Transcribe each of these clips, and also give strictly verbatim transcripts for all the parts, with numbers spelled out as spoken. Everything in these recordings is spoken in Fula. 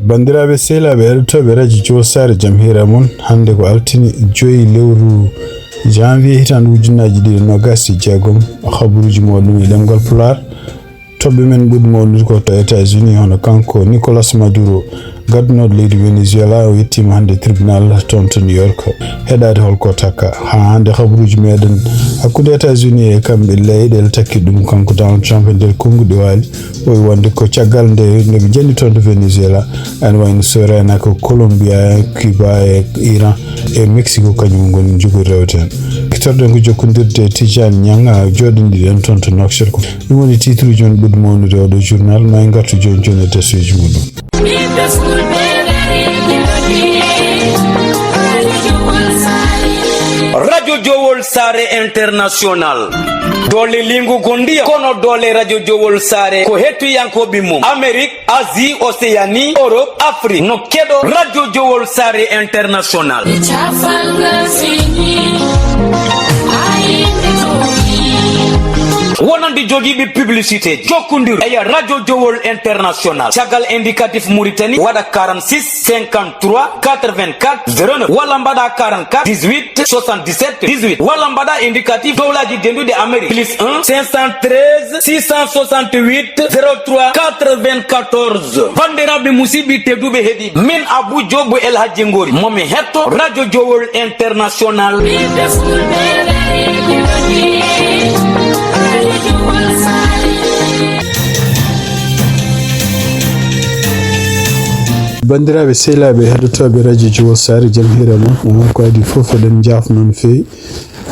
Banndiraaɓe sehilaaɓe heɗotooɓe radio Jowol Saare, jam hiira mon. Hannde ko altine joyi lewru janvier hitaande ujunnaaji ɗiɗi e noogaas e jeegom. Habaruuji mooɗon e ɗemngal Pulaar. Toɓɓe men ɓuri mawnude ko to États-Unis, hono kanko Nicolas Maduro, gaddanooɗo leydi Venezuela, o yettiima hannde tribunal toon to New York, heɗaade holko takka. Haa hannde habaruuji meɗen hakkunde États-Unis e kamɓe leyɗeele takki ɗum, kanko Donald Trump e nder konnguɗi waali, o wi wonde ko caggal nde, nde ɓe njenni toon to Venezuela, ene wayno Sri Lanka, Colombia, Cuba e Iran e Mexico, kañum ngoni njogori rewde heen. Kettorɗen ko jokkondirde e Tijani Niang, jooɗindiɗen toon to Nouakchott. Ko ɗum woni titre uji men ɓuri mawnude oɗo journal. Ma en ngartu jooni jooni e darsuuji muɗum. Radio Jowol Saare International. Doole lingu ko ndiyam, kono doole Radio Jowol Saare ko hettiyankooɓe mum. Amérique, Asie, Océanie, Europe, Afrique. No keɗo Radio Jowol Saare International. Wonande jogiiɓe publicité, jokkondir e Radio Jowol International. Caggal indicatif Mauritanie, waɗa quarante-six cinquante-trois quatre-vingt-quatre zéro neuf, walla mbaɗa quarante-quatre dix-huit soixante-dix-sept dix-huit, walla mbaɗa indicatif dowlaaji denduɗi Amérique, plus un cinq cent treize six cent soixante-huit zéro trois quatre-vingt-quatorze. Banndiraaɓe musidɓe tedduɓe heɗiiɓe, min Abou Diop El Hadji Ngori, mo mi hetto Radio Jowol International. Banndiraaɓe sehilaaɓe heɗotooɓe radio Jowol Saare, jam hiira mon. Ko adii fof eɗen njaafnoo no feewi.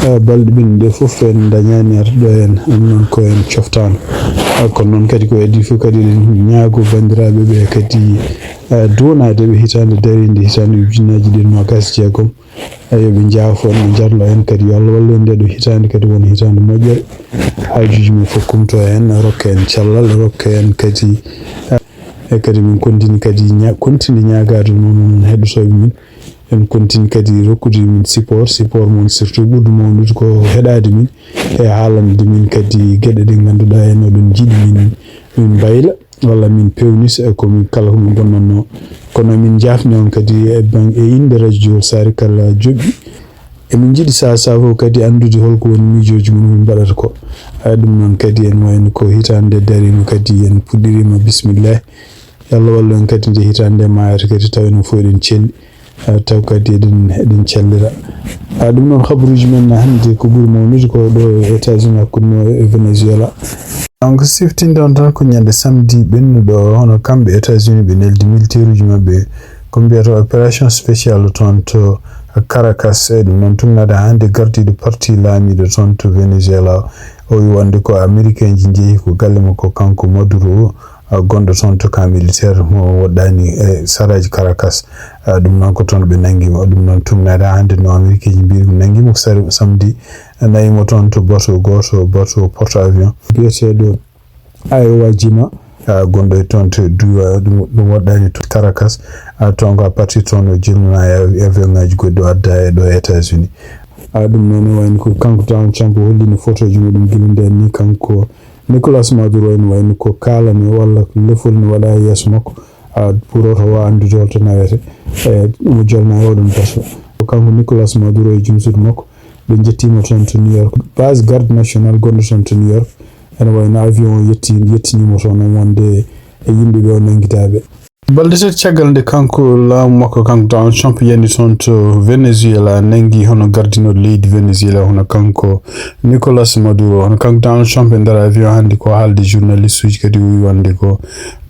Eh, balɗe ɓennuɗe fof en ndañaani arde ɗo heen, ɗum noon ko en coftaano. Eh, kono noon kadi ko adii fof kadi eɗen ñaagoo banndiraaɓe ɓe kadi, eh, duwanaade ɓe hitaande dareende, hitaande ujunnaaji ɗiɗi e noogaas e jeegom. Eh, yo ɓe njaafo en, ɓe njarlo en kadi, yo Allah wallu en ndee ɗoo hitaande kadi wona hitaande moƴƴere. Haajuuji men fof kumto en, rokka en cellal, rokka en kadi, eh, e kadi min kontini kadi ña-, kontini ñaagaade noon, noon heɗotooɓe men. En kontini kadi rokkude min support, support mon surtout ɓurɗo mawnude ko heɗaade min e haalande min kadi geɗe ɗe ngannduɗaa en oɗon njiɗi min, min mbayla walla min pewnita e ko min kala ko min ngonnannoo. Kono min njaafni on kadi e bang-, e innde Radio Jowol Saare kala joɓɓi. Emin njiɗi saha saha fof kadi anndude holko woni miijooji mon ko min mbaɗata ko. A, ɗum noon kadi en wayno ko hitaande dariima kadi en puɗɗiriima bismillah. Yo Allah wallu en kadi nde hitaande nde maayata kadi taw enen fof eɗen celli. Ah, taw kadi eɗen, eɗen cellira. Ah, ɗum noon habaruuji men hannde ko ɓuri mawnude ko ɗo e États-Unis hakkunde e Venezuela. Donc, siftinɗon tan ko ñande samedi ɓennuɗo, hono kamɓe États-Unis ɓe neldi militaire uji maɓɓe ko mbiyata opération spéciale toon to Caracas. E ɗum noon tumnade hannde gardiiɗo parti laamiiɗo toon to Venezuela. O wi wonde ko Américain ji njehi ko galle makko kanko Maduro, ah, gonɗo toon to camp militaire mo woɗɗaani e saraaji Caracas. Ah, ɗum noon ko toon ɓe nanngi mo. Ɗum noon tumnaade hannde no Amerikeeji mbiyi ko nanngi mo ko sar-, samedi, nayi mo toon to bateau gooto, bateau porte avions biyeteeɗo Iowa Jima, ah, gonɗo e toon to Duwa, ɗum, ɗum woɗɗaani to Caracas. Ah, toon ko à partir toon o jilnaa e avion ŋaaji goɗɗi o adda e ɗo e États-Unis. Ah, ɗum noon ne wayno ko kanko Donald Trump o hollino photo ji muɗum gila ndeen ni kanko Nicolas Maduro ene wayno ko kaalane walla ko lefol ne waɗa e yeeso makko, ah, pour oto waaw anndude holto nawete. E mo jolna e oɗon bateau. Ko kanko Nicolas Maduro e jumsuudu makko, ɓe njettiima toon to New York. Base garde nationale gonɗo toon to New York, ene wayno avion o yetti, yettinii mo toon, o wonde e yimɓe ɓe o nanngidaaɓe. Balɗe tati caggal nde kanko laamu makko, kanko Donald Trump yani toon to Venezuela, nanngi hono gardinooɗo leydi Venezuela, hono kanko Nicolas Maduro. Hono kanko Donald Trump e nder avion hannde ko haalde journaliste uji, kadi o wi wonde ko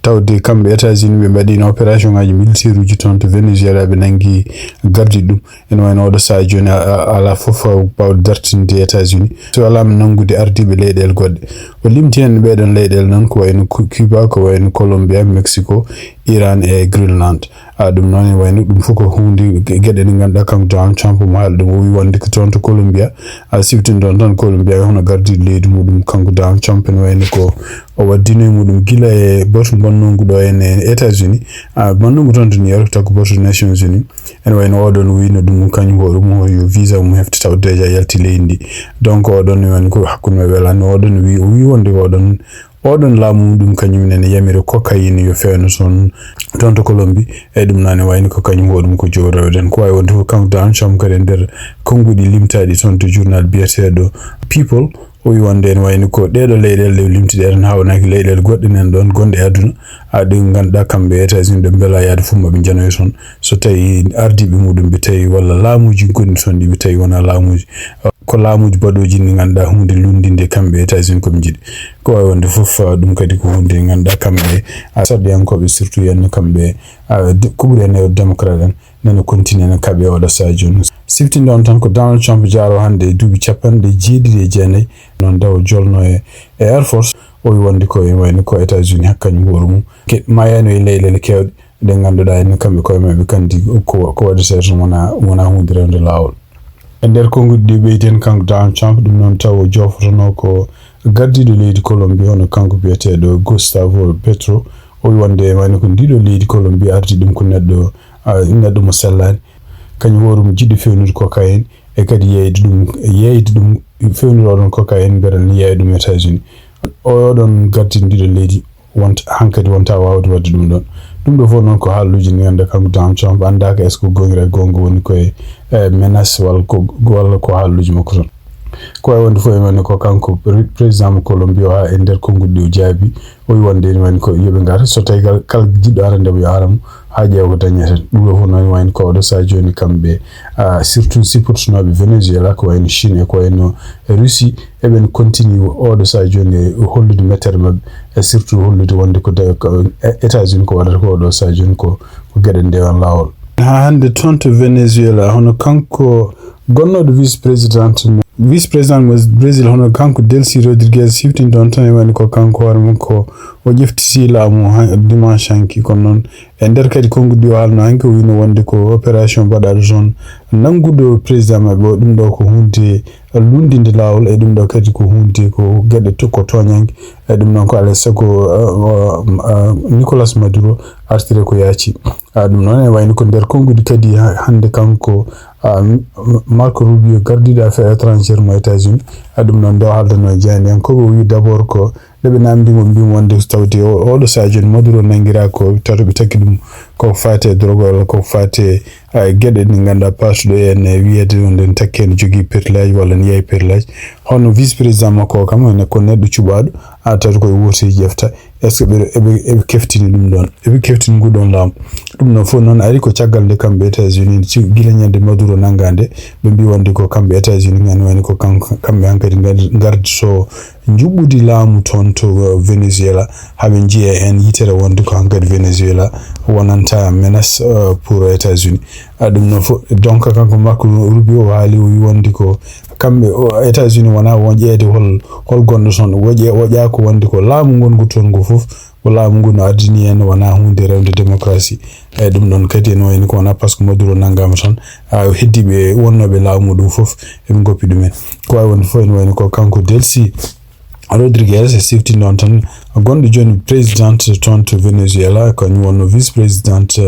tawde kamɓe États-Unis ɓe mbaɗino opération ngaji militaire uji toon to Venezuela, ɓe nanngi gardiiɗo ɗum. Ene wayno oɗo sahaa jooni a, a, alaa fof baawɗo dartinde États-Unis so alaa mi nanngude ardiiɓe leyɗeele goɗɗe. O limti heen ɓeeɗoon leyɗeele noon ko wayno Cu-, Cuba, ko wayno Colombia, Mexico, Iran e Greenland. A, ɗum noon ene wayno ɗum fof ko huunde ge-, geɗe ɗe ngannduɗaa kanko Donald Trump omo haala ɗum. O wi wonde ko toon to Colombia, a, siftinɗon tan Colombia hono gardiiɗo leydi muɗum kanko Donald Trump ene wayno ko o waddino e muɗum gila e batu bonnongu ɗo en e États-Unis, a, bonnongu toon to New York, taw ko batu Nations Unies. Ene wayno oɗon wiyno ɗum kañum ko ɗum o yo visa mum hefte taw déjà yalti leydi ndi. Donc oɗon woni ko hakkunde maɓɓe welani oɗon wi, o wi wonde ko oɗon Oɗon laamu ɗum kañum nene yamiri cocaïne yo feewno toon, toon to Colombie. E ɗum noon ne wayni ko kañum hoɗum ko jowrowoɗen. Ko wawi wonde fof kanko Donald Trump kadi e nder konnguɗi limtaɗi toon to journal biyeteeɗo People, o wi wonde ene wayni ko ɗeɗo leyɗele ɗe limtiɗe tan, hawnaaki leyɗele goɗɗe nan ɗon gonɗe e aduna, a ɗe ngannduɗaa kamɓe e États-Unis ɓe mbela yaade fof maɓe njanoyo toon. So tawi ardiiɓe muɗum ɓe tawi walla laamuuji gonɗi toon ɗi ɓe tawi wona laamuuji, ko laamuuji baɗooji ndi ngannduɗaa huunde lunndinde kamɓe e États-Unis koɓe njiɗi. Ko wawi wonde fof, ɗum kadi ko huunde ngannduɗaa kamɓe a sarɗiyankooɓe surtout yenno kamɓe, a, de-, ko ɓuri en e démocrate en nana continue no kaɓe oɗo saha jooni. Siftinde on tan ko Donald Trump jaaro hannde e duuɓi capanɗe jeeɗiɗi e jeenayi, noon daw jolno e, e Air Force, o wi wonde ko e wayno ko États-Unis hakkañum hoore mum. Ke-, mayano e leyɗele kewɗe ɗe ngannduɗaa en kamɓe koye maɓɓe kandi ko, ko waɗata toon wona, wona huunde rewde laawol. E nder konnguɗi ɗi ɓeyden kanko Donald Trump, ɗum noon taw o joofotono ko gardiiɗo leydi Colombie hono kanko biyeteeɗo Gustavo Petro, o wi wonde wayno ko ndiɗo leydi Colombie ardi ɗum ko neɗɗo, a, neɗɗo mo sellaani. Kañum hoore mum jiɗɗo fewnude cocaïne e kadi yeeyde ɗum, yeeyde ɗum fewnude oɗon cocaïne mbele ne yeeya ɗum États-Unis. Oɗon gardiiɗo ndiɗo leydi wonta, hankadi wonta waawde waɗde ɗum ɗon. Ɗum ɗo fof noon ko haalluuji ɗi ngannduɗaa kanko Donald Trump anndaaka est-ce que goonga e goonga woni koye, eh, menace walla ko, walla ko haalluuji makko toon. Ko wawi wonde fof e men ko kanko pre-, président mo Colombie o haa e nder konnguɗi ɗi o jaabi, o wi wonde ene wayni ko yoɓe ngar, so tawi kal-, kala jiɗɗo arande mo yo ara mo, haa ƴeewa ko dañata. Ɗum ɗo fof noon wayni ko oɗo saha jooni kamɓe, ah, surtout sipportunooɓe Venezuela ko wayno Chine e ko wayno Russie, eɓen continue oɗo saha jooni e hollude mettere maɓɓe, e surtout hollude wonde ko de-, ko, e, États-Unis ko waɗata ko oɗo saha jooni ko, ko geɗe ndewan laawol. Haa hannde toon to Venezuela, hono kanko gonnooɗo vice président mo, vice président mo Brésil, hono kanko Delcy Rodriguez, siftinɗon tan e wayno ko kanko hoore mum ko o ƴeftiti laamu ha-, dimanche hanki. Kono noon e nder kadi konnguɗi o haalno hanki, o wino wonde ko opération mbaɗaaɗo toon nannguɗo président maɓɓe o, ɗum ɗo ko huunde lunndinde laawol, e ɗum ɗo kadi ko huunde ko geɗe to-, ko tooñange, e ɗum noon ko alaa e sago, uh, uh, uh, Nicolas Maduro artire ko yaaci. Ah, ɗum noon ene wayno ko nder konnguɗi kadi ha-, hannde kanko, ah, M-, M-, Marco Rubio, gardiiɗo affaires étrangères mo États-Unis, ah, ɗum noon nde o haaldanoo e jaayndiyankooɓe, o wi d'abord ko nde ɓe naamndii mo, mbii mo wonde so tawde o, oɗo saha jooni Maduro nanngiraa ko tato ɓe takki ɗum ko faati e drogue walla ko faati e, ah, geɗe ɗe ngannduɗaa paatuɗe en e wiyeede wonde ne takki ene jogii perlage walla ne yeeya perlage. Hono vice président makko o kam, ene ko neɗɗo cuɓaaɗo, ah, tawde koye wooteeji ƴefta. Est-ce que ɓe, eɓe, eɓe keftini ɗum ɗon? Eɓe keftini ngu ɗon laamu. Ɗum noon fof noon ari ko caggal nde kamɓe États-Unis, ci-, gila ñande Maduro nanngaa nde, ɓe mbii wonde ko kamɓe États-Unis ngani woni ko kam-, kamɓe hankadi ngar-, ngardi so njuɓɓudi laamu toon to, uh, Venezuela, haa ɓe njiya heen yitere wonde ko hankadi Venezuela wonanta menace, uh, pour États-Unis. Ah, ɗum noon fof, donc kanko Marco Rubio o haali, o wi wonde ko kamɓe, o, États-Unis wonaa won ƴeewde hol, hol gonɗo toon. Woƴe-, woƴaa ko wonde ko laamu ngongu toon ngu fof, ko laamu ngu no ardini en, wonaa huunde rewde démocratie. Eyi, ɗum ɗon kadi ene wayni ko wonaa par ce que Maduro nanngaama tan, a, heddiiɓe wonnooɓe laamu ɗum fof eɓe ngoppi ɗumen. Ko wawi wonde fof ene wayni ko kanko Delcy Rodriguez e sifti noon tan gonɗo jooni présidente toon to Venezuela, kañum wonno vice présidente,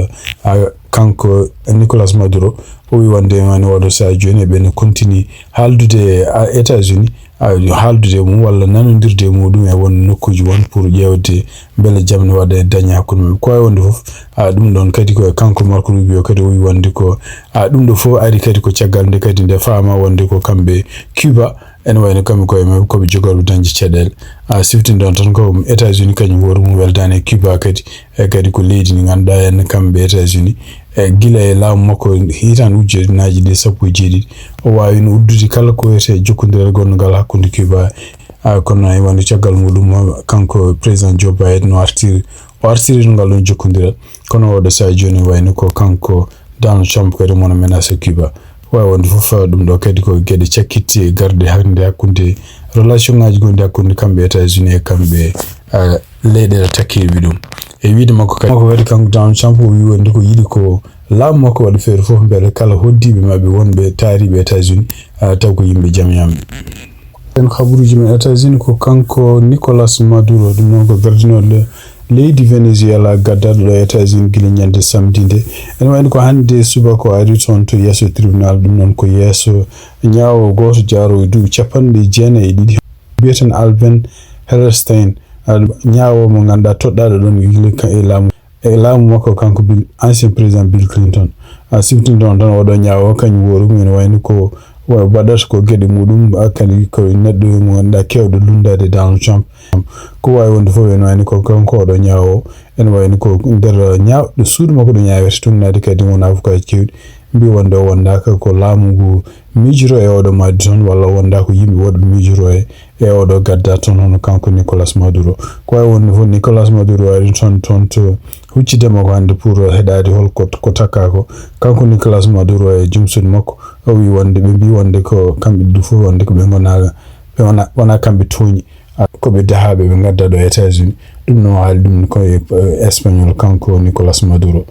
a, kanko Nicolas Maduro. O wi wonde mani oɗo saha jooni eɓe no continue haaldude, a, États-Unis, a, haaldude e mum walla nanondirde e muɗum e won nokkuuji won pour ƴeewde mbele jam ne waɗa e daña hakkunde maɓɓe. Ko wawi wonde fof, a, ɗum ɗon kadi ko e kanko Marco Rubio kadi o wi wonde ko, a, ɗum ɗo fof ari kadi ko caggal nde kadi nde faama wonde ko kamɓe Cuba ene wayno kamɓe koye maɓɓe koɓe jogorɓe dañde caɗeele. A, siftinɗon tan ko États-Unis kañum hoore mum weldaani e Cuba kadi, e kadi ko leydi ndi ngannduɗaa en kamɓe États-Unis, e gila e laamu makko hitaande ujunnaji ɗiɗi sappo e jeeɗiɗi, o waawino uddude kala ko wiyetee jokkondiral gonngal hakkunde Cuba, a, kono e wonde caggal muɗum kanko président Joe Biden o artiri, o artiri ngal ɗon jokkondiral. Kono oɗo saha jooni wayno ko kanko Donald Trump kadi mono menace Cuba. Wawi wonde fof, ɗum ɗo kadi ko geɗe cakkitte garɗe hannde hakkunde relation ngaji gonɗi hakkunde kamɓe États-Unis e kamɓe, a, leyɗeele takkiiɓe ɗum. E wiide makko kadi, makko kadi kanko Donald Trump o wi wonde ko yiɗi ko laamu makko waɗa feere fof mbele kala hoddiiɓe maɓɓe wonɓe taariiɓe États-Unis, a, taw ko yimɓe jam yamɓe. En kabaruuji men États-Unis ko kanko Nicolas Maduro, ɗum noon ko gardinooɗo leydi Venezuela gaddaɗo ɗo États-Unis gila ñande samedi nde. Ene wayno ko hannde subaka o ari toon to yeeso tribunal, ɗum noon ko yeeso ñaawo gooto jaaroowo e duuɓi capanɗe jeenayi e ɗiɗi. Mbiyeten Alvin Hellerstein, Aɗa ñaawo mo ngannduɗaa toɗɗaaɗo ɗon gila ka e laamu, e laamu makko kanko Bill, ancien président Bill Clinton. A siftinto on tan oɗo ñaawo kañum wooru men wayni ko wa-, waɗata ko geɗe muɗum, a kadi ko neɗɗo mo ngannduɗaa keewɗo lunndaade Donald Trump. Ko waawi wonde fof en wayni ko kanko oɗo ñaawo, en wayni ko nder ñaaw-, ɗo suudu makko ɗo ñaawete, tumnaade kadi won avocat keewɗi mbi wonde o wondaaka ko laamu ngu miijoro e oɗo maadi toon, walla o wondaaka ko yimɓe woɗɓe miijoro e, e oɗo gadda toon, hono kanko Nicolas Maduro. Ko waawi wonde fof Nicolas Maduro ari toon, toon to huccidde makko hannde pour heɗaade hol ko, ko takka ko. Kanko Nicolas Maduro e joom suudu makko, o wi wonde, ɓe mbi wonde ko kamɓe ɗiɗo fof wonde ko ɓe ngona, ɓe wona, wona kamɓe tooñi. A, ko ɓe dahaaɓe ɓe ngadda ɗo États-Unis. Ɗum no haali ɗum ko e, e Espagnol, kanko Nicolas Maduro.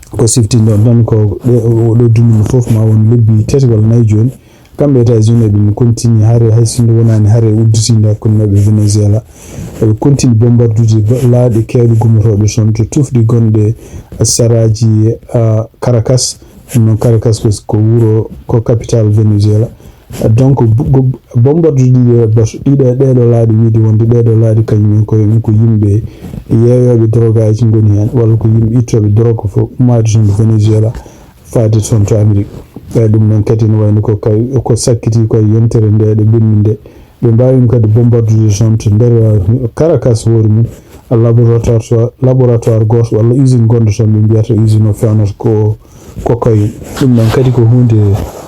Ko siftinɗon tan ko ɗe, o, oɗo dumunna fof ma won lebbi tati walla nayi jooni. Kamɓe États-Unis eɓe continue hare, hay sinno wonaani hare udditiinde hakkunde maɓɓe Venezuela. Eɓe continue bombardude ba-, laaɗe keewɗe gummotooɗe toon to tufɗe gonɗe saraaji, a, Caracas. Ɗum noon Caracas ko, ko wuro, ko capital Venezuela. Donc, bu-, bu-, bombardude ɗiɗo, bas-, ɗiɗo e ɗeeɗo laaɗe, wiide wonde ɗeeɗo laaɗe kañum en koye mum ko yimɓe yeeyooɓe drogaaji ngoni heen, walla ko yimɓe ittooɓe drogue fof ummaade toon to Venezuela, faade toon to Amérique. Ɓay ɗum noon kadi no wayno ko kay, ko sakkiti ko e yontere nde ɗo mbinmi nde. Ɓe mbaawino kadi bombardude toon to nder, uh, Caracas hoore mum, laboratoire, laboratoire gooto walla usine gonɗo toon, ɓe mbiyata usine o feewnata ko cocaïne. Ɗum ɗon kadi ko huunde,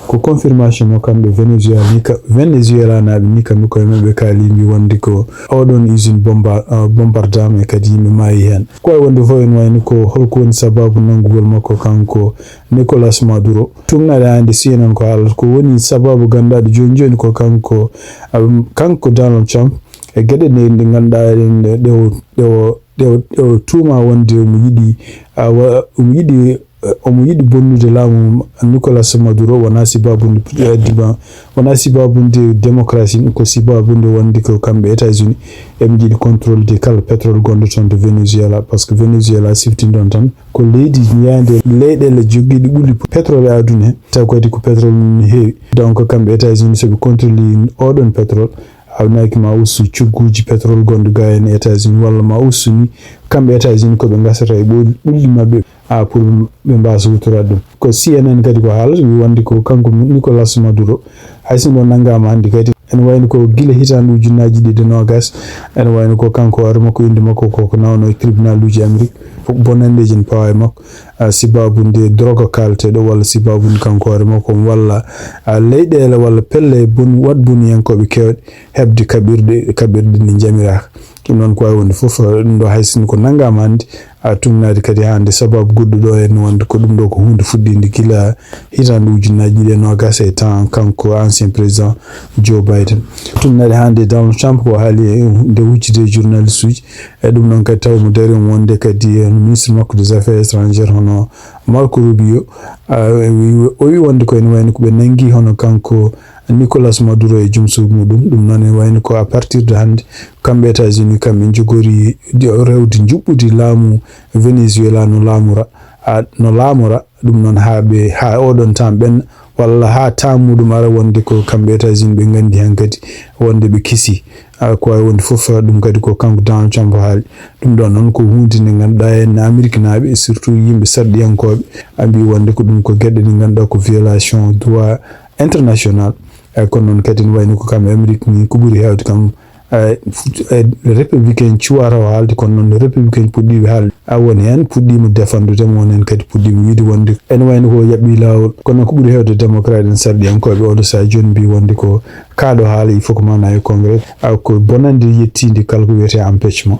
ko confirmation mo kamɓe Venezuela ni ka, Venezuelanaaɓe ni kamɓe koye maɓɓe kaali mbi wonde ko oɗon usine bomba-, uh, bombardama e kadi yimɓe maayi heen. Ko wayi wonde fof en wayno ko holko woni sababu nanngugol makko kanko Nicolas Maduro. Tumnaade hannde C N N ko haalata ko woni sababu gannduɗo jooni jooni ko kanko, um, kanko Donald Trump e geɗe ɗe, ɗe ngannduɗaa ɗe, ɗe o, ɗe o, ɗe o, ɗe o tuuma wonde omo yiɗi, a, wa-, omo yiɗi, eh, omo yiɗi bonnude laamu Nicolas Maduro, wonaa sibaabu nde, eh, diba-, wonaa sibaabu nde démocratie, ko sibaabu nde wonde ko kamɓe États-Unis eɓe njiɗi contrôle de kala pétrole gonɗo toon to Venezuela, parce que Venezuela siftinɗon tan ko leydi ñaande leyɗeele jogiiɗe ɓuli pétrole e aduna he, taw kadi ko pétrole mum heewi. Donc, kamɓe États-Unis, so ɓe contrôle oɗon pétrole, awnaaki ma ustu cogguuji pétrole gonɗo ga en États-Unis, walla ma ustu ni, kamɓe États-Unis ko ɓe ngasata e ɓul-, ɓulli maɓɓe, a, pour ɓe mbasa hutoraade ɗum. Ko C N N kadi ko haalata, wi wonde ko kanko Nicolas Maduro, hay sinno nanngaama hannde kadi, ene wayno ko gila hitaande ujunnaaji ɗiɗi e noogas, ene wayno ko kanko hoore makko, innde makko ko, ko nawno e tribunal uji Amérique, bonanndeeji ene pawa e makko, a, sibaabu nde drogue kaaleteeɗo, walla sibaabu nde kanko hoore makko, walla, a, leyɗeele, walla pelle bon-, waɗ boniyankooɓe keewɗe heɓde kaɓirɗe, kaɓirɗe ɗe njamiraaka. Ɗum noon ko wawi wonde fof, ɗum ɗo hay sinno ko nanngaama hannde, a, tumnaade kadi hannde sababu goɗɗo ɗo en wonde ko ɗum ɗo ko huunde fuɗɗiinde gila hitaande ujunnaaji ɗiɗi e noogas e temps kanko ancien président Joe Biden. Tumnaade hannde Donald Trump ko haali e nde huccide e journaliste uji. E ɗum noon kadi tawi mo dari omo wonde kadi e ministre makko des affaires étrangères hono Marco Rubio. A, o wi, o wi wonde ko ene wayno ko ɓe nanngi hono kanko Nicolas Maduro e joom suudu muɗum. Ɗum noon ene wayno ko à partir de hannde kamɓe États-Unis kamɓe njogori rewde njuɓɓudi laamu Venezuela no laamora, a, no laamora. Ɗum noon haa ɓe, haa oɗon temps ɓenna, walla haa temps muɗum ara wonde ko kamɓe États-Unis ɓe nganndi hankadi wonde ɓe kisi. A, ko wawi wonde fof, ɗum kadi ko kanko Donald Trump haali. Ɗum ɗon noon ko huunde nde ngannduɗaa en Ameriknaaɓe, surtout yimɓe sarɗiyankooɓe, a, mbi wonde ko ɗum ko geɗe ɗe ngannduɗaa ko violation droit international. E kono noon kadi ne wayno ko kam Amérique ni ko ɓuri heewde kam, eh, fu-, eh, républicain cuwata o haalde, kono noon républicain puɗɗiiɓe haalde. A woni heen puɗɗiima defanndude mo, woni heen kadi puɗɗiima wiide wonde ene wayno ko yaɓɓi laawol. Kono ko ɓuri heewde démocrate en sarɗiyankooɓe oɗo sahaa jooni mbi wonde ko kaaɗo haala, il faut que maana e congrès, a, ko bonannde yettiinde kala ko wiyetee empêchement.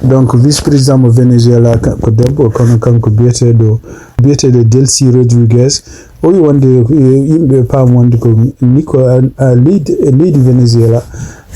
Donc, vice-président mo Venezuela ka-, ko debbo, kono kanko biyeteeɗo, biyeteeɗo Delcy Rodriguez, o wi wonde, eh, yimɓe paam wonde ko Nico-, a, a, leydi, leydi Venezuela,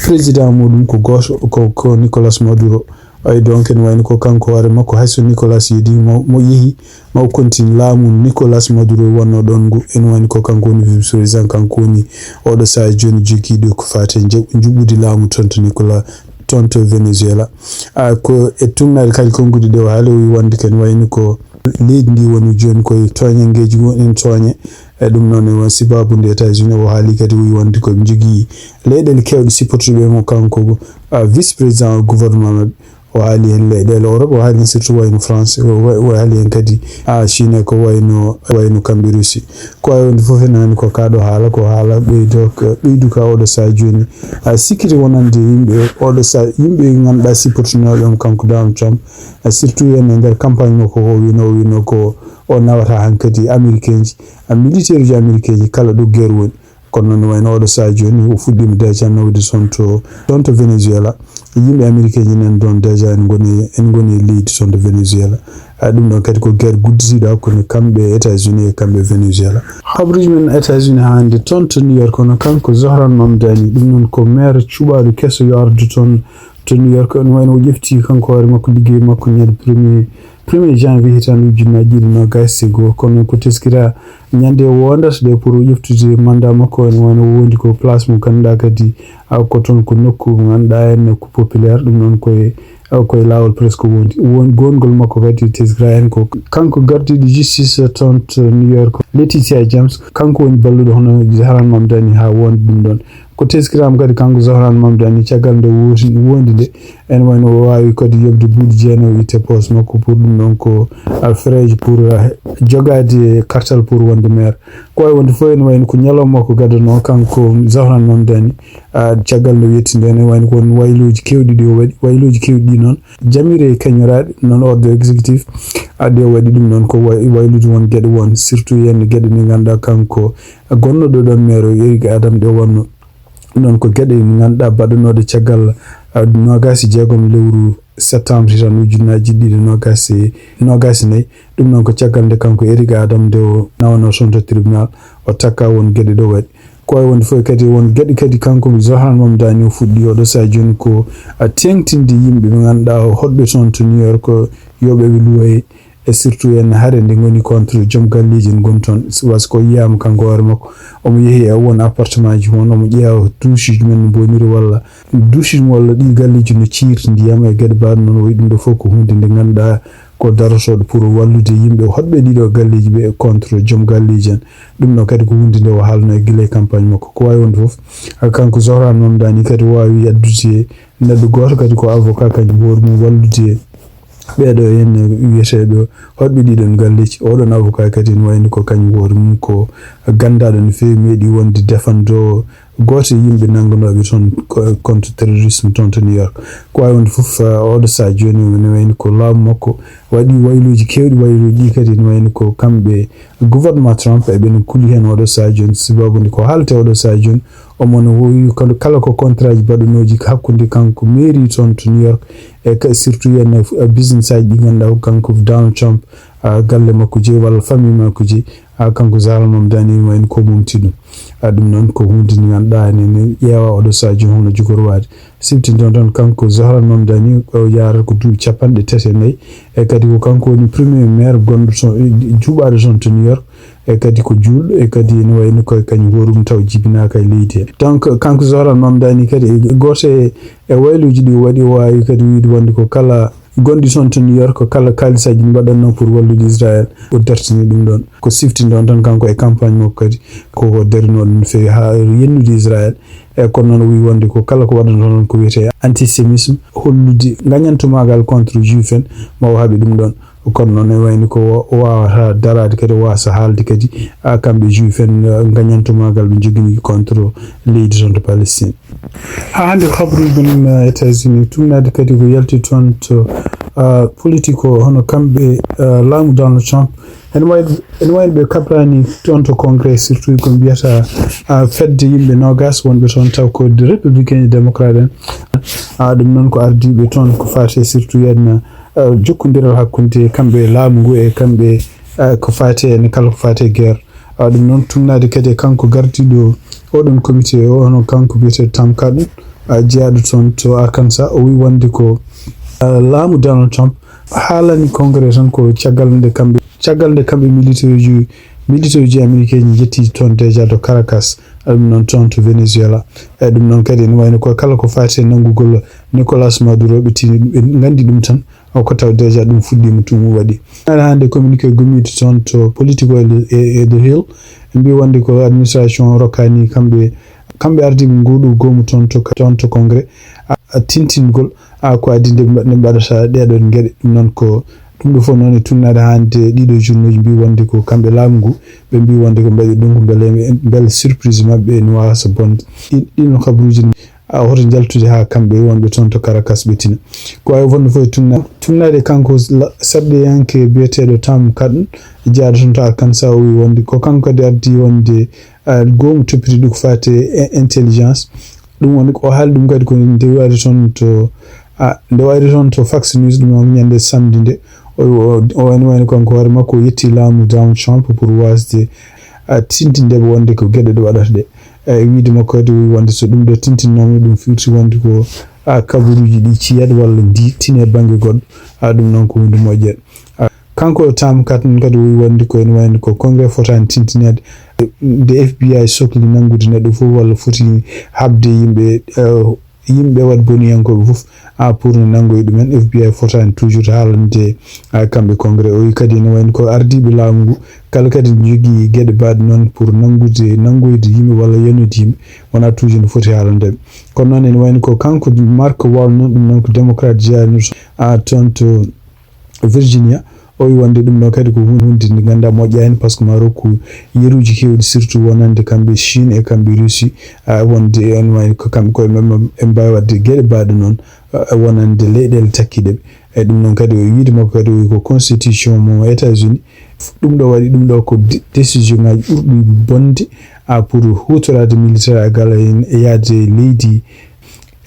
président muɗum ko gooto, ko, ko Nicolas Maduro. Ay, donc, ene wayno ko kanko hoore makko, hay so Nicolas yeeɗi mo, mo yehi, ma o continue laamu Nicolas Maduro wonno ɗon ngu, ene wayno ko kanko woni vice-président, kanko woni oɗo sahaa jooni jogiiɗo ko faati e njaɓ-, njuɓɓudi laamu toon to Nicolas, toon to Venezuela. A, ko e tumnaade kadi konnguɗi ɗe o haali, o wi wonde ken wayno ko leydi ndi woni jooni koye tooñanngeeji woni en tooñe. E ɗum noon, e won sibaabu nde États-Unis o haali kadi, o wi wonde ko ɓe njogii leyɗeele keewɗe sipportuɓe mo kanko, ah, vice président gouvernement maɓɓe. O haali heen leyɗeele Europe, o haali heen surtout wayno France, o wa-, o haali heen kadi, ah, Chine, ko wayno, wayno kamɓe Russie. Ko wayi wonde fof ene wayno ko kaa ɗo haala, ko haala ɓeydo-, ɓeyduka oɗo sahaa jooni. Ah, sikkiti wonande yimɓe oɗo sa-, yimɓe ngannduɗaa sipportunooɓe mo kanko Donald Trump, ah, surtout heen e nder campagne makko o wino, o wino ko o nawata hankadi Américain ji, ah, militaire uji Américain ji kala ɗo guerre woni. Kono noon wayno oɗo sahaa jooni o fuɗɗiima déjà nawde toon to, toon to Venezuela. Yimɓe Américain ji nan ɗoon déjà ene ngoni, ene ngoni e leydi toon to Venezuela. Ah, ɗum ɗoon kadi ko guerre gudditiiɗo hakkunde kamɓe e États-Unis e kamɓe e Venezuela. Habruuji men États-Unis haa hannde toon to New York, kono kanko Zohran Mamdani, ɗum noon ko maire cuɓaaɗo keso yo ardu toon to New York. Ene wayno o ƴefti kanko hoore makko liggey makko ñande premier, premier janvier hitaande ujunnaaji ɗiɗi noogaas e goo. Kono ko teskiraa ñande o woondata nde pour o ƴeftude mandat makko, ene wayno o wondi ko place mo ngannduɗaa kadi, ah, ko toon ko nokku mo ngannduɗaa en ko populaire, ɗum noon koye, ah, koye laawol presque wondi. Won goongol makko kadi teskiraa en ko kanko gardiiɗo justice toon to New York, Letitia James, kanko woni balluɗo hono Zohran Mamdani haa wondi ɗum ɗoon. Ko teskiraama kadi kanko Zohran Mamdani caggal nde wooti-, wondi nde, ene wayno o waawi kadi yoɓde buuɗi jeenayi o itte poos makko pour ɗum ɗoon ko, ah, frais pour, ah, jogaade kartal pour wonde maire. Ko wayi wonde fof ene wayno ko ñalawma makko gaddanoo kanko Zohran Mamdani, ah, caggal nde o yetti nde, ene wayno ko won waylooji keewɗi ɗi o waɗi, waylooji keewɗi ɗi noon. Jamiire kañoraaɗe, noon ordre exécutif, addi o waɗi ɗum noon ko way-, waylude won geɗe won, surtout heen geɗe ɗe ngannduɗaa kanko gonnooɗo ɗoon maire o, Eric Adams, ɗe wonno noon ko geɗe ɗe ngannduɗaa baɗanooɗe caggal, ah, noogaas e jeegom lewru septembre hitaande ujunnaaji ɗiɗi noogaas e, noogaas e nayi. Ɗum noon ko caggal nde kanko Eric Adams nde o nawanoo toon to tribunal, o takka won geɗe ɗo waɗi. Ko wayi wonde fof kadi, won geɗe kadi kanko Zohran Mamdani o fuɗɗi oɗo sahaa jooni ko, ah, teeŋtinde yimɓe ɓe ngannduɗaa hoɗɓe toon to New York, yo ɓe ɓe luwoye, e surtout en hare nde ngoni contre joom galleeji en ngoni toon. Parce que o yiyaama kanko hoore makko, omo yehi e won appartement ji won, omo ƴeewa douche ji men no mboniri walla douche mo walla ɗi galleeji no ciirti ndiyam e geɗe mbaɗe noon. O wi ɗum ɗo fof ko huunde nde ngannduɗaa ko darotooɗo pour wallude yimɓe hoɗɓe ɗiɗo galleeji ɓe contre joom galleeji en. Ɗum ɗo kadi ko huunde nde o haalno e gila e campagne makko. Ko wayi wonde fof, kanko Zohran Mamdani kadi o waawi addude neɗɗo gooto kadi ko avocat kañum hoore mum wallude ɓeeɗo heen wiyeteeɓe hoɗɓe ɗiɗon galleeji. Oɗon avocat kadi ene wayno ko kañum hoore mum ko ganndaaɗo no feewi, meeɗi wonde defandoowo gooto e yimɓe nanngunooɓe toon ko, contre terrorisme toon to New York. Ko wayi wonde fof, ah, oɗo sahaa jooni ene wayno ko laamu makko waɗi waylooji keewɗi, waylooji ɗi kadi ene wayno ko kamɓe gouvernement Trump eɓe no kuli heen oɗo sahaa jooni, sababu nde ko haaletee oɗo sahaa jooni, omo no wowi kono kala ko contrat ji mbaɗanooji hakkunde kanko mairie toon to New York e ka-, surtout heen, eh, business aji ɗi ngannduɗaa ko kanko Donald Trump, ah, galle makko jeyi walla famille makko jeyi, ah, kanko Zohran Mamdani wayno ko momti ɗum. Ah, ɗum noon ko huunde nde ngannduɗaa ene, ene ƴeewa oɗo sahaa jooni hono jogori waade. Siftinton tan kanko Zohran Mamdani o yaarata ko duuɓi capanɗe tati e nayi, e kadi ko kanko woni premier maire gonɗo toon, eh, cuɓaaɗo toon to New York, e kadi ko juulɗo, e kadi ene wayno ko kañum hoore mum taw jibinaaka e leydi he. Donc kanko Zohran Mamdani kadi e gooto e, e waylooji ɗi o waɗi, o waawi kadi wiyde wonde ko kala gonɗi toon to New York, ko kala kaalisaaji ɗi mbaɗatnoo pour wallude Israël, o dartini ɗum ɗoon. Ko siftinɗon tan kanko e campagne makko kadi, ko, ko darinooɗo no feewi haa yennude Israël. E kono noon o wi wonde ko kala ko waɗata noon ko wiyetee antisémisme, hollude ngañantumaagal contre juif en, ma o haɓe ɗum ɗoon. Kono noon ene wayno ko o waawata daraade kadi, o waasa haalde kadi, a, kamɓe juif en, a, ngañantumaagal ɓe njogini contre leydi toon to Palestine. Haa hannde ko habruuji men, a, États-Unis, tuugnaade kadi ko yalti toon to, a, politique o, hono kamɓe, a, laamu Donald Trump. Ene wayi, ene wayi ɓe kabraani toon to Congrès, surtout ko mbiyata, a, fedde yimɓe noogaas wonɓe toon, taw ko républicain e démocrate en. A, ɗum noon ko ardiiɓe toon ko faati surtout heen, a, jokkondiral hakkunde kamɓe e laamu ngu e kamɓe, a, ko faati heen kala ko faati e guerre. A, ɗum noon tuugnaade kadi e kanko gardiiɗo oɗon comité o, hono kanko biyetee Tom Cotton, a, jeyaaɗo toon to Arkansas, o wi wonde ko, a, laamu Donald Trump haalani Congrès tan ko caggal nde kamɓe, caggal nde kamɓe militaire uji, militaire uji américain ji njetti toon déjà to Caracas, a, ɗum noon toon to Venezuela. E ɗum noon kadi ene wayno ko kala ko faati e nanngugol Nicolas Maduro, ɓe tini, ɓe nganndi ɗum tan, Ko taw déjà ɗum fuɗɗiima, ɗum waɗi. Aɗa hannde communiqué gommiiɗo toon to Politico e, e, e The Hill, ɓe mbii wonde ko administration rokkaani kamɓe, kamɓe ardiiɓe nguuɗu goomu toon to, toon to Congrès, a, a tintingol, a, ko adii nde mba-, nde mbaɗata ɗeeɗoon geɗe. Ɗum noon ko, ɗum ɗo fof noon e tunnaade hannde ɗiɗo journaux ji mbii wonde ko kamɓe laamu ngu, ɓe mbii wonde ko mbaɗi ɗum ko mbele, mbele surprise maɓɓe ene waasa bonde. Ɗin, ɗin kabaruuji a, hoto njaltude haa kamɓe wonɓe toon to Caracas ɓe tina. Ko wayi wonde fof e tunna-, tunnaade kanko la-, sarɗiyanke biyeteeɗo Tom Cotton, jeyaaɗo toon to Arkansas, o wii wonde ko kanko kadi ardii wonde, a, goomu toppitiiɗo ko faati e intelligence. Ɗum woni ko o haali ɗum kadi ko nde o ari toon to, a, nde o ari toon to Fox News, ɗum woni ñande samedi nde. O, o, o wayno, wayno kanko hoore makko o yetti laamu Donald Trump pour waasde, a, tintinde ɓe wonde ko geɗe ɗe waɗata ɗe. E wiide makko kadi o wii wonde so ɗum ɗo tintinnooma, ɗum firti wonde ko, a, kabaruuji ɗi ciyaat walla ndi tine bannge goɗɗo. A, ɗum noon ko huunde moƴƴere. A, kanko Tom Cotton kadi o wii wonde ko ene wayno ko Congrès fotaani tintineede. Nde F B I sokli nanngude neɗɗo fof walla foti haɓde yimɓe, eh, yimɓe waɗ boniyankooɓe fof, a, pour no nanngoya ɗumen, F B I fotaani toujours haalande, a, kamɓe Congrès. O wii kadi ene wayno ko ardiiɓe laamu ngu, kala kadi ne jogii geɗe baɗe noon pour nanngude, nanngoyde yimɓe walla yanoyde yimɓe, wonaa toujours no foti haalande ɓe. Kono noon ene wayno ko kanko Mark Warner, ɗum noon ko démocrate jeyaaɗo, a, toon to Virginia, o wii wonde ɗum ɗo kadi ko hun-, huunde nde ngannduɗaa moƴƴaani, par ce que ma rokku yeruuji keewɗi, surtout wonande kamɓe Chine e kamɓe Russie, a, wonde en wayi ko kamɓe koye maɓɓe ɓe mbaawi waɗde geɗe baɗe noon, a, wonande leyɗeele takkiiɗe ɓe. E ɗum noon kadi o wiide makko kadi o wii ko constitution mo États-Unis, ɗum ɗo waɗi ɗum ɗo ko dé-, décision ŋaaji ɓurɗi bonde, a, pour huutoraade militaire a gala heen e yahde leydi.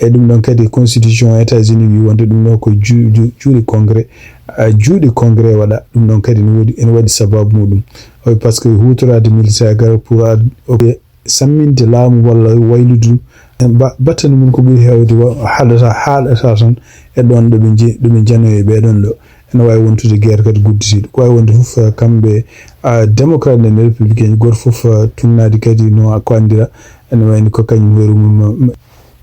E ɗum ɗon kadi, constitution États-Unis wii wonde ɗum ɗo ko ju-, ju-, juuɗe Congrès, a, juuɗe Congrès waɗa. Ɗum ɗon kadi ne woodi, ene waɗi sababu muɗum. Oy, par ce que huutoraade militaire gal pour ad-, ok, samminde laamu walla waylude ɗum, en ba-, battane mum ko ɓuri heewde wa-, haɗata, haaɗata tan e ɗon ɗo ɓe nje-, ɗo ɓe njanoyi e ɓee ɗon ɗo. Ene waawi wontude guerre kadi gudditiiɗo. Ko waawi wonde fof, eh, kamɓe, a, démocrate en e républicain, gooto fof, eh, tunnaade kadi no a-, ko anndira, ene wayno ko kañum hoore mum, eh,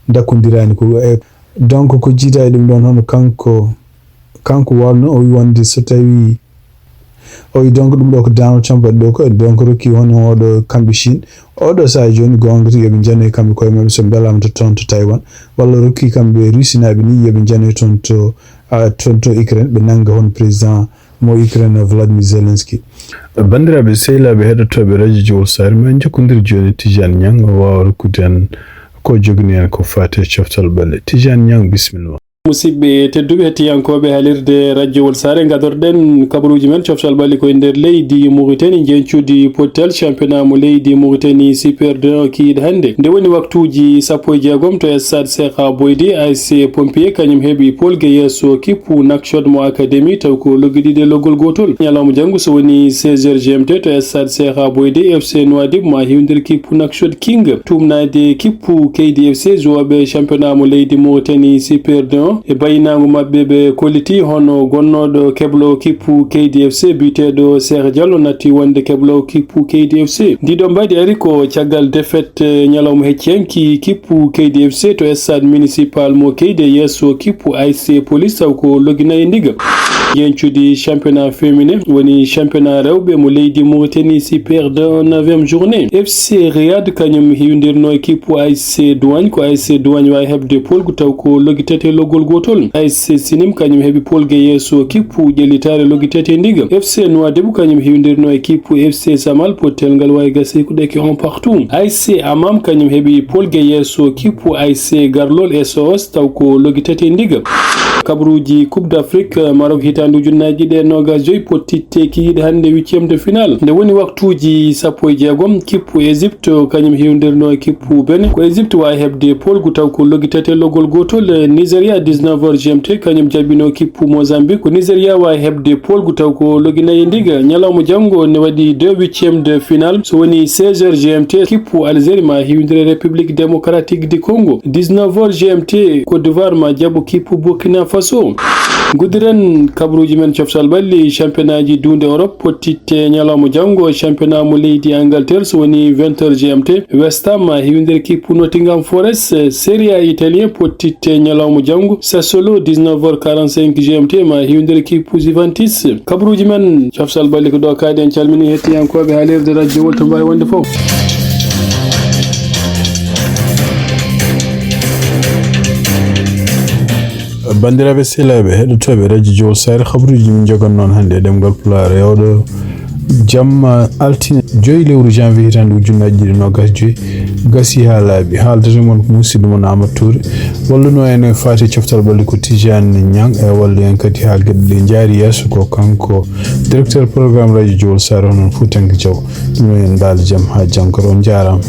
ndakkondiraani ko, eh, donc ko jiida e ɗum ɗon, hono kanko, kanko Warner, o wi wonde so tawii, o wi donc ɗum ɗo ko Donald Trump waɗi ɗo ko, donc rokki hono oɗo kamɓe Chine, oɗo sahaa jooni goonga tigi eɓe njanoyi kamɓe koye maɓɓe so mbelaama to toon to Taiwan, walla rokki kamɓe Russie naaɓe ni yoɓe njanoy toon to, a, toon to Ukraine, ɓe nannga hono président mo Ukraine Vladimir Zelensky. Banndiraaɓe sehilaaɓe heɗotooɓe Radio Jowol Saare, ma en njokkondir jooni Tijaan Ñang, o waawa rokkude en ko jogini en ko faati e coftal ɓale. Tijaan Ñang, bisimilla ma. Musidɓe tedduɓe, hettiyankooɓe halirde Radio Wol Saare, ngadorɗen kabaruuji men coftal ɓalli koye nder leydi Mauritanie, njencuudi pottal championnat mo leydi Mauritanie Super deux kiiɗe hannde. Nde woni waktuuji sappo e jeegom to stade Cheikh Boydi, A S C Pompier kañum heɓi polge yeeso kippu Nouakchott mo Académie, taw ko loggi ɗiɗi e loggol gootol. Ñalawma janngo so woni seize heures G M T to stade Cheikh Boydi, F C Nouadhibou ma hiwdir kippu Nouakchott King, tuumnaade kippu K D F C, zuwooɓe championnat mo leydi Mauritanie Super deux, e bayinaango maɓɓe ɓe kolliti hono gonnooɗo kebloowo kippu K D F C biyeteeɗo Cheikh Diallo natti wonde kebloowo kippu K D F C. Ndiɗo mbaadi ari ko caggal défaite, eh, ñalawma hecciyanki kippu K D F C to stade municipal mo Keydi yeeso kippu A S C Police taw ko loggi nayi e ndiga. Njencuudi championnat féminin woni championnat rewɓe mo leydi Mauritanie Super deux neuvième journée. F C Riyad kañum hiwdirno e kippu A S C Douane, ko A S C Douane waawi heɓde polgu taw ko loggi tati e loggol gootol. A S C Sinim kañum heɓi polge yeeso kippu ƴellitaare loggi tati e ndiga. F C Nouadhibou kañum hiwdirno e kippu F C Samal, pottel ngal waawi gasii ko ɗeke un partout. A S C Amam kañum heɓi polge yeeso kippu A S C Garlol S O S taw ko loggi tati e ndiga. Kabaruuji Coupe d'Afrique Maroc hitaande ujunnaaji ɗiɗi e noogas joy, pottitte kikiiɗe hannde huitième de finale. Nde woni waktuuji sappo e jeegom, kippu Égypte kañum hiwdirno e kippu Bénin. Ko Égypte waawi heɓde polgu taw ko loggi tati e loggol gootol. Nigeria dix-neuf heures G M T kañum jaɓɓino kippu Mozambique. Ko Nigeria waawi heɓde polgu taw ko loggi nayi e ndiga. Ñalawma janngo ne waɗi deux huitièmes de finale. So woni seize heures G M T, kippu Algérie ma hiwdire République Démocratique du Congo. Dix-neuf heures G M T, Côte d'Ivoire ma jaɓo kippu Burkina Faso. Nguddiren kabaruuji men coftal ɓalli, championnat ji duunde Europe pottitte ñalawma janngo, championnat mo leydi Angleterre so woni vingt heures G M T. West Ham ma hiwindere kippu Nottingham Forest. Serie A italien pottitte ñalawma janngo, Sassuolo dix-neuf heures quarante-cinq G M T ma hiwindere kippu Juventus. Kabaruuji men coftal ɓalli ko ɗo kadi, en calmini hettiyankooɓe haalirde radio wol to mbaawi wonde fof. Banndiraaɓe sehilaaɓe heɗotooɓe radio Jowol Saare, kabaruuji min njogan noon hannde e ɗemngal Pulaar e oɗo jamma altine joyi lewru janvier hitaande ujunnaji ɗiɗi nogas joyi gasi haa laaɓi. Haaldata mon ko musidɗo mon Amadou Touré, walluno en e faati coftal ɓalli ko Tijani Niang, e wallu en kadi haa geɗe ɗe njaari yeeso ko kanko directeur programme radio Jowol Saare, onon Fuutanke Jaw. Ɗum en ndaal jam haa jangoro, on njaaraama.